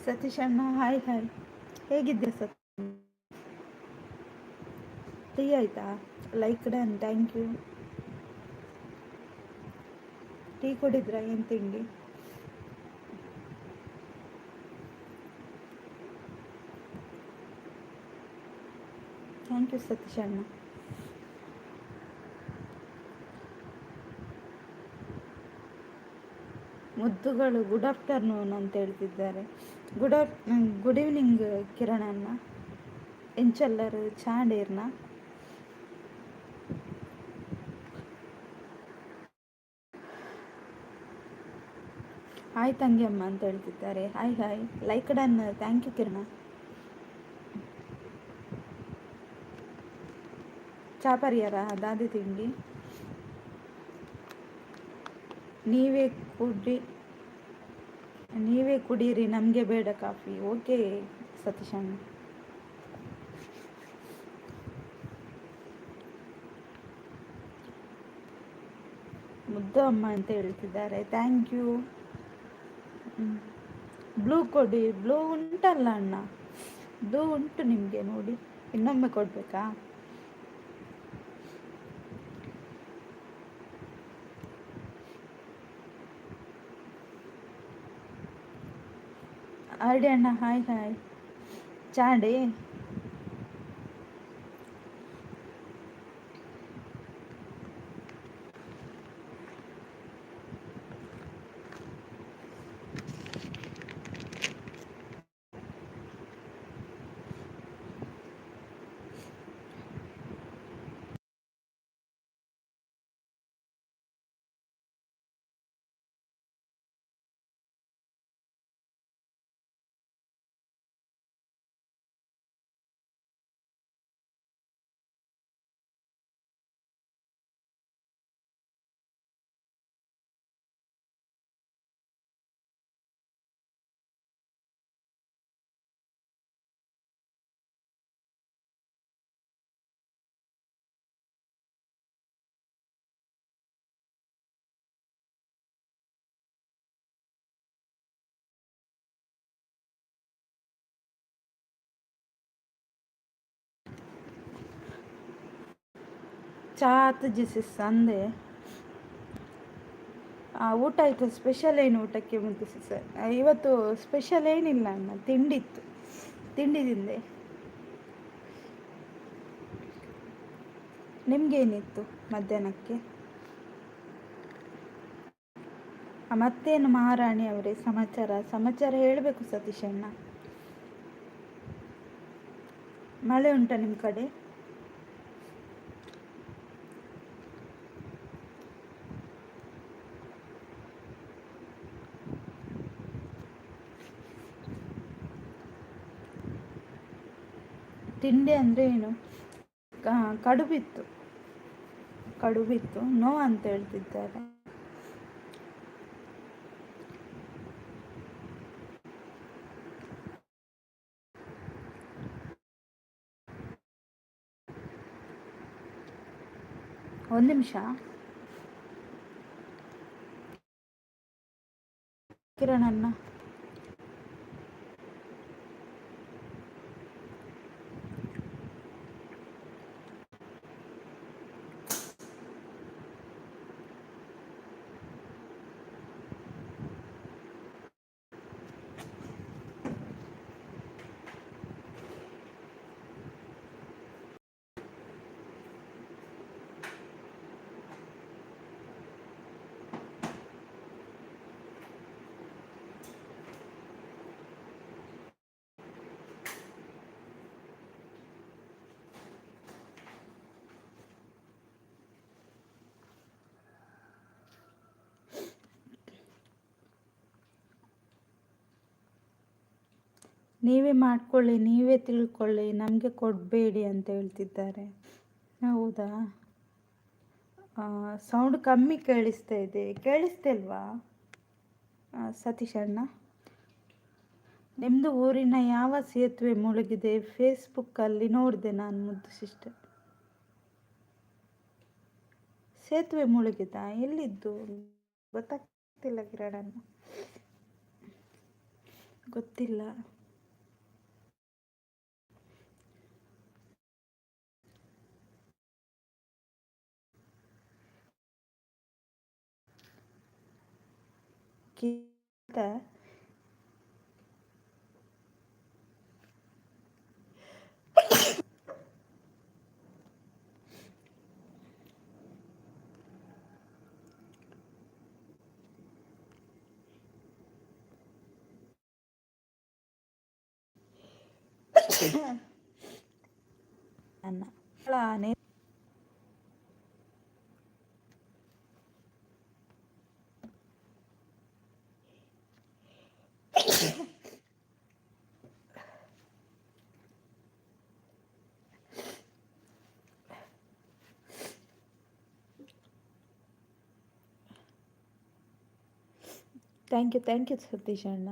ಸತೀಶ್ ಅಣ್ಣ, hi hi. ಹೇಗಿದ್ದೀರಾ ಸತ್? ಟೀ ಆಯಿತಾ? Like done, thank you. Tea ಕುಡಿದ್ರಾ? ಏನು ತಿಂಡಿ? Thank you Satish ಅಣ್ಣ. ಮುದ್ದುಗಳು ಗುಡ್ ಆಫ್ಟರ್ನೂನ್ ಅಂತ ಹೇಳ್ತಿದ್ದಾರೆ. ಗುಡ್ ಈವ್ನಿಂಗ್ ಕಿರಣ್ ಅಣ್ಣ. ಎಂಚಲ್ಲರು ಚಾಂಡೀರ್ನ? ಹಾಯ್ ತಂಗಿಯಮ್ಮ ಅಂತ ಹೇಳ್ತಿದ್ದಾರೆ. Hi hi, like done, thank you Kiran. ಚಾಪರಿಯರ ದಾದಿ ತಿಂಡಿ? ನೀವೇ ಕುಡಿ, ನೀವೇ ಕುಡೀರಿ, ನಮಗೆ ಬೇಡ ಕಾಫಿ. ಓಕೆ ಸತೀಶ್ ಅಣ್ಣ. ಮುದ್ದು ಅಮ್ಮ ಅಂತ ಹೇಳ್ತಿದ್ದಾರೆ, thank you. Blue ಕೊಡಿ. ಬ್ಲೂ ಉಂಟಲ್ಲ ಅಣ್ಣ, ಬ್ಲೂ ಉಂಟು ನಿಮಗೆ ನೋಡಿ. ಇನ್ನೊಮ್ಮೆ ಕೊಡಬೇಕಾ? ಆರ್ಡಿ ಅಣ್ಣ, ಹಾಯ್ ಹಾಯ್. ಚಾಂಡಿ. ಚಾ ಆತುಜಿ ಸಿಸ್ ಅಂದೆ. ಊಟ ಆಯಿತು. ಸ್ಪೆಷಲ್ ಏನು ಊಟಕ್ಕೆ ಮುದ್ದು ಸರ್? ಇವತ್ತು ಸ್ಪೆಷಲ್ ಏನಿಲ್ಲ ಅಣ್ಣ, ತಿಂಡಿತ್ತು, ತಿಂಡಿ ತಿಂದೆ. ನಿಮಗೇನಿತ್ತು ಮಧ್ಯಾಹ್ನಕ್ಕೆ? ಮತ್ತೇನು ಮಹಾರಾಣಿ ಅವರೇ ಸಮಾಚಾರ? ಸಮಾಚಾರ ಹೇಳಬೇಕು ಸತೀಶಣ್ಣ. ಮಳೆ ಉಂಟಾ ನಿಮ್ಮ ಕಡೆ? ತಿಂಡಿ ಅಂದರೆ ಏನು? ಕಡುಬಿತ್ತು, ಕಡುಬಿತ್ತು. ನೋ ಅಂತ ಹೇಳ್ತಿದ್ದಾರೆ. ಒಂದು ನಿಮಿಷ ಕಿರಣಣ್ಣ. ನೀವೇ ಮಾಡ್ಕೊಳ್ಳಿ, ನೀವೇ ತಿಳ್ಕೊಳ್ಳಿ, ನಮಗೆ ಕೊಡಬೇಡಿ ಅಂತ ಹೇಳ್ತಿದ್ದಾರೆ. ಹೌದಾ? ಸೌಂಡ್ ಕಮ್ಮಿ ಕೇಳಿಸ್ತಾ ಇದೆ, ಕೇಳಿಸ್ತಿಲ್ವಾ ಸತೀಶ್ ಅಣ್ಣ? ನಿಮ್ಮದು ಊರಿನ ಯಾವ ಸೇತುವೆ ಮುಳುಗಿದೆ? ಫೇಸ್ಬುಕ್ಕಲ್ಲಿ ನೋಡಿದೆ ನಾನು. ಮುದ್ದು ಸಿಸ್ಟರ್, ಸೇತುವೆ ಮುಳುಗಿದ? ಎಲ್ಲಿದ್ದು ಗೊತ್ತಾಗ್ತಿಲ್ಲ ಕಿರಣಣ್ಣ. ಗೊತ್ತಿಲ್ಲ. ಕೇಳ್ತಾ? ಅನ್ನ thank you, thank you Satish ಅಣ್ಣ.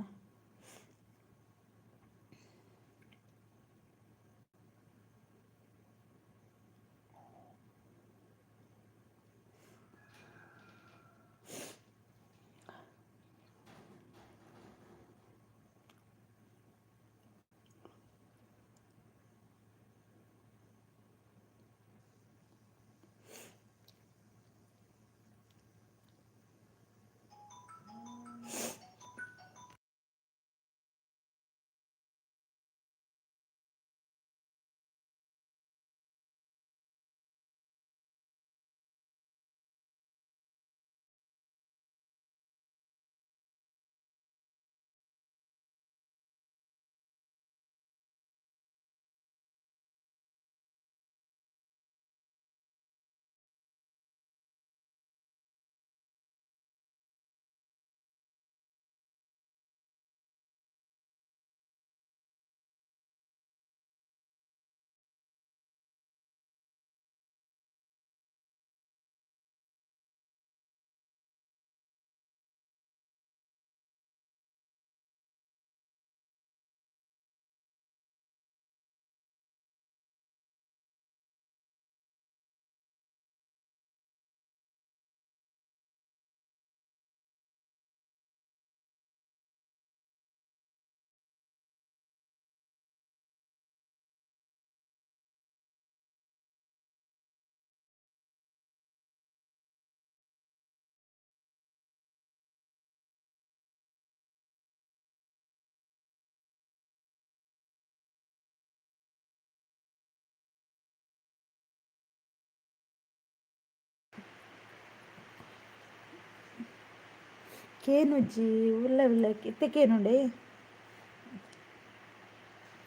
ಕೇನುಜ್ಜಿ ಉಲ್ಲ ಉಲ್ಲ ಇತ್ತೆ ಕೇನುಂಡೆ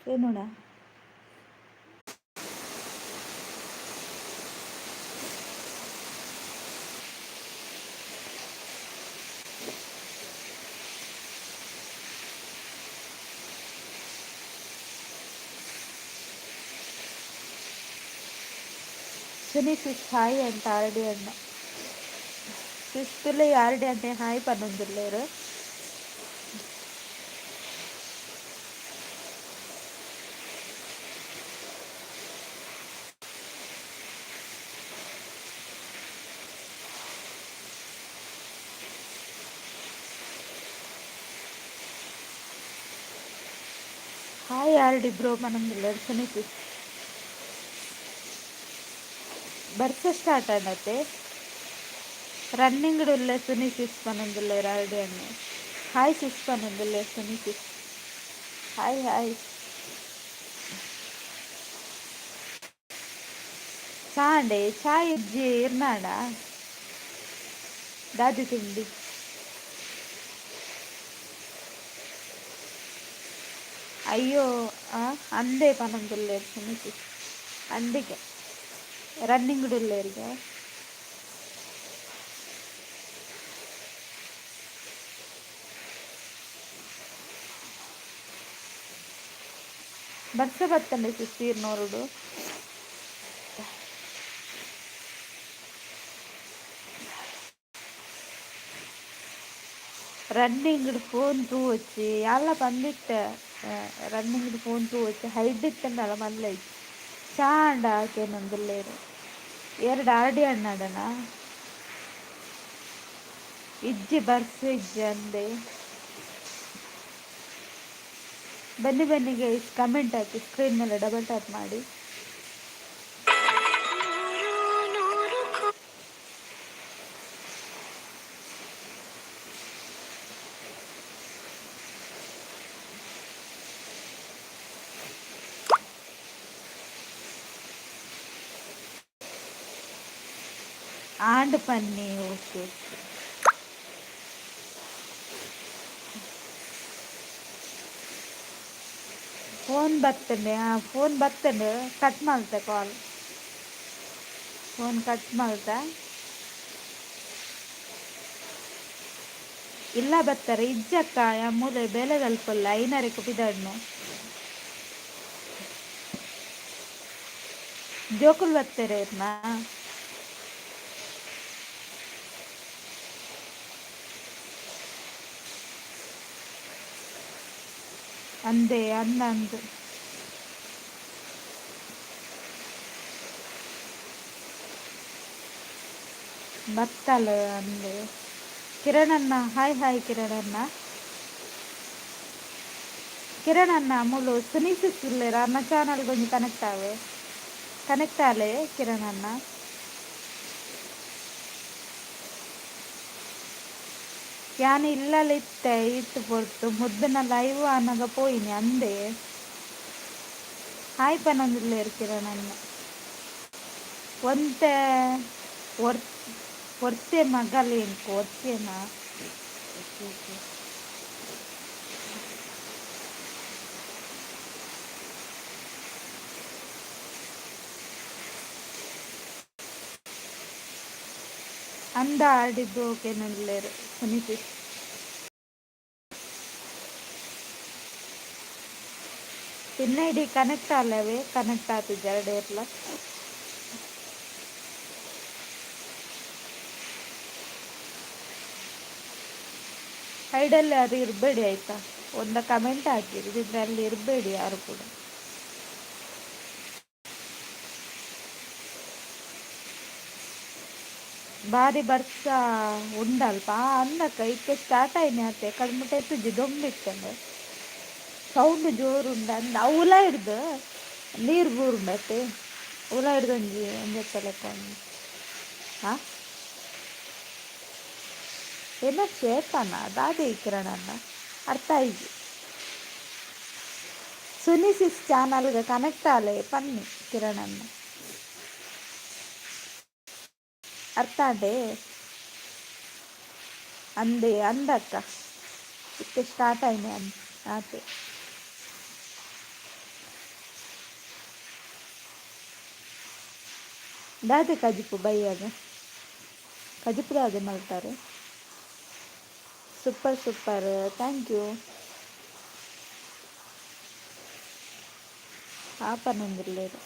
ಕೇನುಡ. ಸುನಿ ಸಿಸ್ ಹಾಯ್ ಅಂತ ಆರ್ಡಿ ಅಣ್ಣ. ಸಿಸ್ತುಲೆ ಆರ್ಡಿ ಅಣ್ಣೆ ಹಾಯ್ ಪನ್ನೊಂದುಲ್ಲೇರು. ಹಾಯ್ ಆರ್ಡಿ ಬ್ರೋ ಪನ್ನೊಂದುಲ್ಲೇರು ಸುನಿ ಸಿಸ್. ಬರ್ಸ ಸ್ಟಾರ್ಟ್ ಆಂಡತೆ. ರನ್ನಿಂಗ್ ಉಲ್ಲೆ ಸುನಿ ಸಿಸ್ ಪನ್ನೊಂದುಲ್ಲೇರು ಆರ್ಡಿ ಅಣ್ಣೆ. ಹಾಯ್ ಸಿಸ್ ಪನ್ನೊಂದುಲ್ಲೇರು ಸುನಿ ಸಿಸ್. Hi hi. ಚಾಂಡೆ ಚಾಯ್ ಇಜ್ಜಿ ಇರ್ನಾಡ ದಾದಿ ತಿಂಡಿ. ಅಯ್ಯೋ ಅಂದೇ ಪನ್ನೊಂದುಲ್ಲೇರು ಸುನಿ ಸಿಸ್. ಅಂದಿಗೆ ರನ್ನಿಂಗ್ ಉಲ್ಲೇರಿಗೆ. ಬರ್ಸ ಬತ್ತಂಡೆ ಸಿಸ್ ಈರ್ನೋರುಡು. ರನ್ನಿಂಗ್ ಫೋನ್ ತೂವೊಚ್ಚಿ ಯಾಲ ಪಂದಿತ್ತೆ. ರನ್ನಿಂಗ್ ಫೋನ್ ತೂವೊಚ್ಚಿ ಹೈಡ್ ಇತ್ತಂಡಲ ಮಲ್ಲ ಇಜ್ಜಿ. ಚಾಂಡ ಕೇನೊಂದುಲ್ಲೇರು ಎರಡು ಆರ್ಡಿ ಅಣ್ಣಡನ ಇಜ್ಜಿ ಬರ್ಸ ಇಜ್ಜಿ ಅಂದೆ. ಬನ್ನಿ ಬನ್ನಿ ಗೈಸ್, ಕಮೆಂಟ್ ಹಾಕಿ, ಸ್ಕ್ರೀನ್ ಮೇಲೆ ಡಬಲ್ ಟ್ಯಾಪ್ ಮಾಡಿ. ಆಂಡ್ ಪನ್ನಿ. ಓಕೆ, ಫೋನ್ ಬರ್ತಂಡೆ. ಹಾಂ, ಫೋನ್ ಬರ್ತಂಡೆ. ಕಟ್ ಮಾಡ್ತೆ ಕಾಲ್. ಫೋನ್ ಕಟ್ ಮಾಡ್ತಾ. ಇಲ್ಲ ಬರ್ತಾರೆ ಇಜ್ಜಕ್ಕ. ಮೂಲೆ ಬೇಲೆದಲ್ಪಲ್ಲ ಐನರಕ್ಕೆ ಪಿದಡ್ನು. ಜೋಕುಲ್ ಬರ್ತಾರೆ ಇರ್ನ. ಅಂದೆ ಅಂದ ಅಂದು ಬತ್ತಲ ಅಂದೆ. ಕಿರಣಣ್ಣ, ಹಾಯ್ ಹಾಯ್ ಕಿರಣಣ್ಣ. ಕಿರಣಣ್ಣ, ಮೂಲು ಸುನೀಸಿಸ್ ಉಲ್ಲೇರ. ಅನ್ನ ಚಾನಲ್ ಒಂಜಿ ಕನೆಕ್ಟ್ ಆವೆ, ಕನೆಕ್ಟ್ ಆಲೆ ಕಿರಣಣ್ಣ. ಯಾನ್ ಇಲ್ಲಲ್ ಇತ್ತೆ ಇತ್ತು ಪೊರ್ತು ಮುದ್ದನ ಲೈವ್ ಆನಗ ಪೋಯಿನಿ ಅಂದೆ. ಹಾಯ್ ಪನೊಂದುಲ್ಲೆರ್ ಕಿರಣಣ್ಣ. ಒಂತೆ ಒರ್ತೆ ಮಗಲ್ ಎಂಕ್ ಒರ್ತೆನಾ? ಓಕೆ. ಅಂದ ಆಡಿದ್ದು ಓಕೆನಲ್ಲೇರು ಸುನೀತಿ. ಪಿನ್ ಐಡಿ ಕನೆಕ್ಟ್ ಆಲವೆ? ಕನೆಕ್ಟ್ ಆತಿದ್ದೆ ಎರಡು ಇರ್ಲ. ಹೈಡಲ್ಲಿ ಯಾರು ಇರಬೇಡಿ ಆಯ್ತಾ? ಒಂದ ಕಮೆಂಟ್ ಹಾಕಿರಿ, ಇದ್ರೆ ಅಲ್ಲಿ ಇರಬೇಡಿ ಯಾರು ಕೂಡ. ಬಾರಿ ಬರ್ಸ ಉಂಡಲ್ಪ ಅಂದಕ್ಕ. ಇತ್ತೆ ಸ್ಟಾರ್ಟ್ ಆಯ್ನೆ ಅತ್ತೆ. ಕಡ್ಮುಟ ಇತ್ತುಜಿ, ದೊಂಬಿತ್ತಂಡೆ. ಸೌಂಡ್ ಜೋರು ಉಂಡು ಅಂದ. ಅವುಲ ಹಿಡ್ದು ನೀರು ಬೂರುಂಡತ್ತೆ. ಉಲ ಹಿಡ್ದು ಒಂಜಿ ಒಂಜೆತ್ತ ಲೆಕ್ಕ ಒಂಜಿ. ಹಾಂ, ಏನ ಚೇತನ ದಾದೆ ಕಿರಣಣ್ಣ? ಅರ್ಥ ಆಯ್ತು. ಸುನಿಸಿಸ್ ಚಾನಲ್ಗೆ ಕನೆಕ್ಟ್ ಆಲೆ ಪನ್ನಿ ಕಿರಣಣ್ಣ. ಅರ್ಥ ಆಂಡೆ? ಅಂದೆ ಅಂದಕ್ಕ. ಇತ್ತೆ ಸ್ಟಾರ್ಟ್ ಆಯ್ನೆ ಆತೆ. ದಾದೆ ಕಜಿಪು ಬೈಯಾಗ? ಕಜಿಪು ದಾದೆ ಮಲ್ತಾರೆ? Super super, thank you. ಆಪನೊಂದುಲ್ಲೆರ್.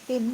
Pin